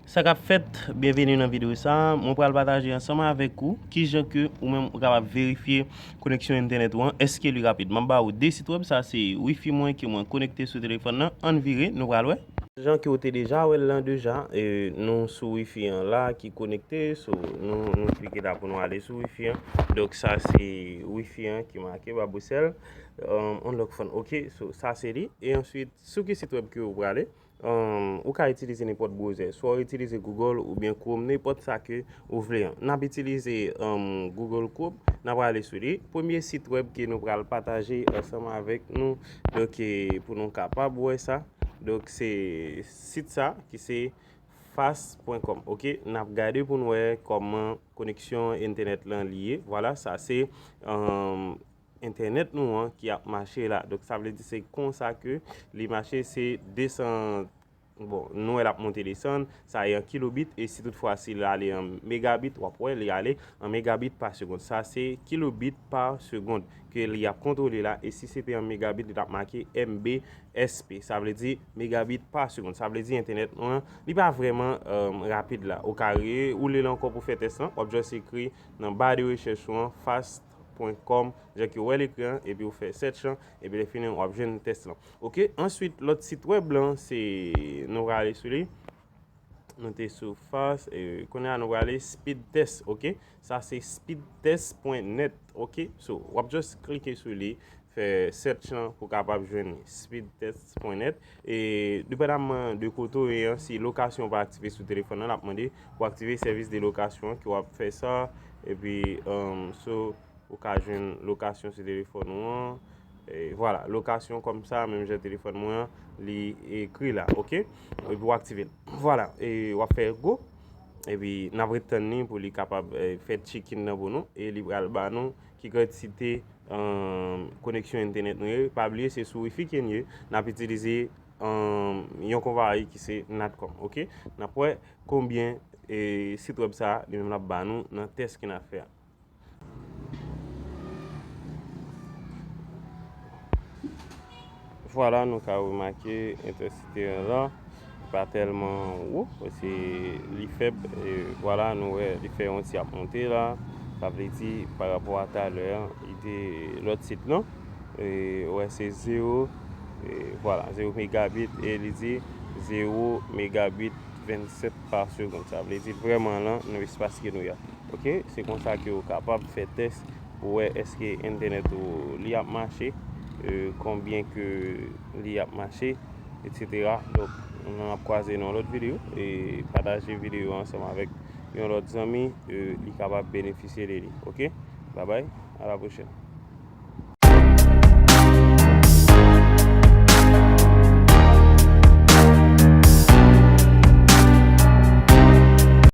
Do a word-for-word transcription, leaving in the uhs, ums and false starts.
Sa k ap fèt? Byenveni nan videyo sa a. Mwen pral pataje ansanm avèk ou kijan ke ou menm ou kapab verifye koneksyon entènèt ou an, èske li rapid. M ap ba ou de sit wèb, sa se wifi mwen ke mwen konekte sou telefòn nan. Ann vire, nou pral wè. Jan ke ou te deja wè l lan deja, e, nou sou wifi an la ki konekte, so nou, nou klike la pou nou ale sou wifi an. Donk sa se wifi an ki make Babocell, um, Unlock Phone. Ok, so sa se li. E answit, sou ki sit wèb ke ou prale? Um, ou ka itilize nenpòt browsè. Swa ou itilize Google oubyen Chrome, nenpòt sa ke ou vle an. N ap itilize, um, Google Chrome, n ap prale sou li. Premye sit wèb ke nou pral pataje ansanm avèk nou, donk, e, pou nou kapab wè sa. Donk, se sit sa ki se fast pwen kòm. Ok, n ap gade pou n wè kòman koneksyon entènèt lan li ye. Vwala, sa se, um, entènèt nou an ki ap mache la. Donk, sa vle di se konsa ke li mache, se desan, bon, nou wè l ap monte desann, sa e an kilobit, e si toutfwa si l ale an megabit, w ap wè li ale an megabit pa segond. Sa se kilobit pa segond ke li ap kontwole la, e si se te an megabit, li t ap make M B S P, sa vle di megabit pa segond. Sa vle di entènèt nou an, li pa vrèman, um, rapid la. Ou ka re-, woule l ankò pou fè tès lan, w ap just ekri nan ba de rechèch ou an, fast pwen kòm, jan ke w wè l ekri an, epi w fè search lan, epi lè fini, w ap jwenn tès lan. Ok, answit, lòt sit wèb lan, se, nou prale sou li. Nou te sou fast, e, kounye a nou prale speed test, ok? Sa se speed test pwen net, ok? So, w ap just klike sou li, fè search lan pou kapab jwenn li, speed test pwen net. E, depandaman de kote w ye an, si lokasyon pa aktive sou telefòn nan, l ap mande pou aktive sèvis de lokasyon an, ke w ap fè sa, epi, um, so, ou ka jwenn lokasyon sou telefòn ou an. E, vwala, lokasyon kòm sa, menm jan telefòn mwen an, li ekri la, ok? Epi w aktive l. Vwala, e w ap fè go. Epi n ap ret tann li pou li kapab, e, fè check-in nan pou nou. E li pral ba nou ki kantite, um, koneksyon entènèt nou ye. Pa bliye, se sou wifi ke n ye. N ap itilize, um, yon konpayi ki se Natcom, ok? N ap wè konbyen, e, sit wèb sa a, li menm l ap ba nou nan tès ke n ap fè a. Vwala, nou ka remake entensite an la, li pa tèlman wo, paske li fèb. E vwala, nou wè, li fè yon ti ap monte la. Sa vle di, pa rapò a talè an, li te lòt sit lan. E, ou wè, se zewo, e, vwala, zewo megabit, e li di zewo megabit vennsèt pa segond. Sa vle di, vrèman, lan, nan espas ke nou ye a. Ok, se konsa ke ou kapab fè tès pou wè èske entènèt ou li ap mache, e, konbyen ke li ap mache, etsetera. Donk, nou ap kwaze nan lòt videyo, e pataje videyo ansanm avèk yon lòt zanmi, e, li kapab benefisye de li. Ok, babay, a la pwochèn.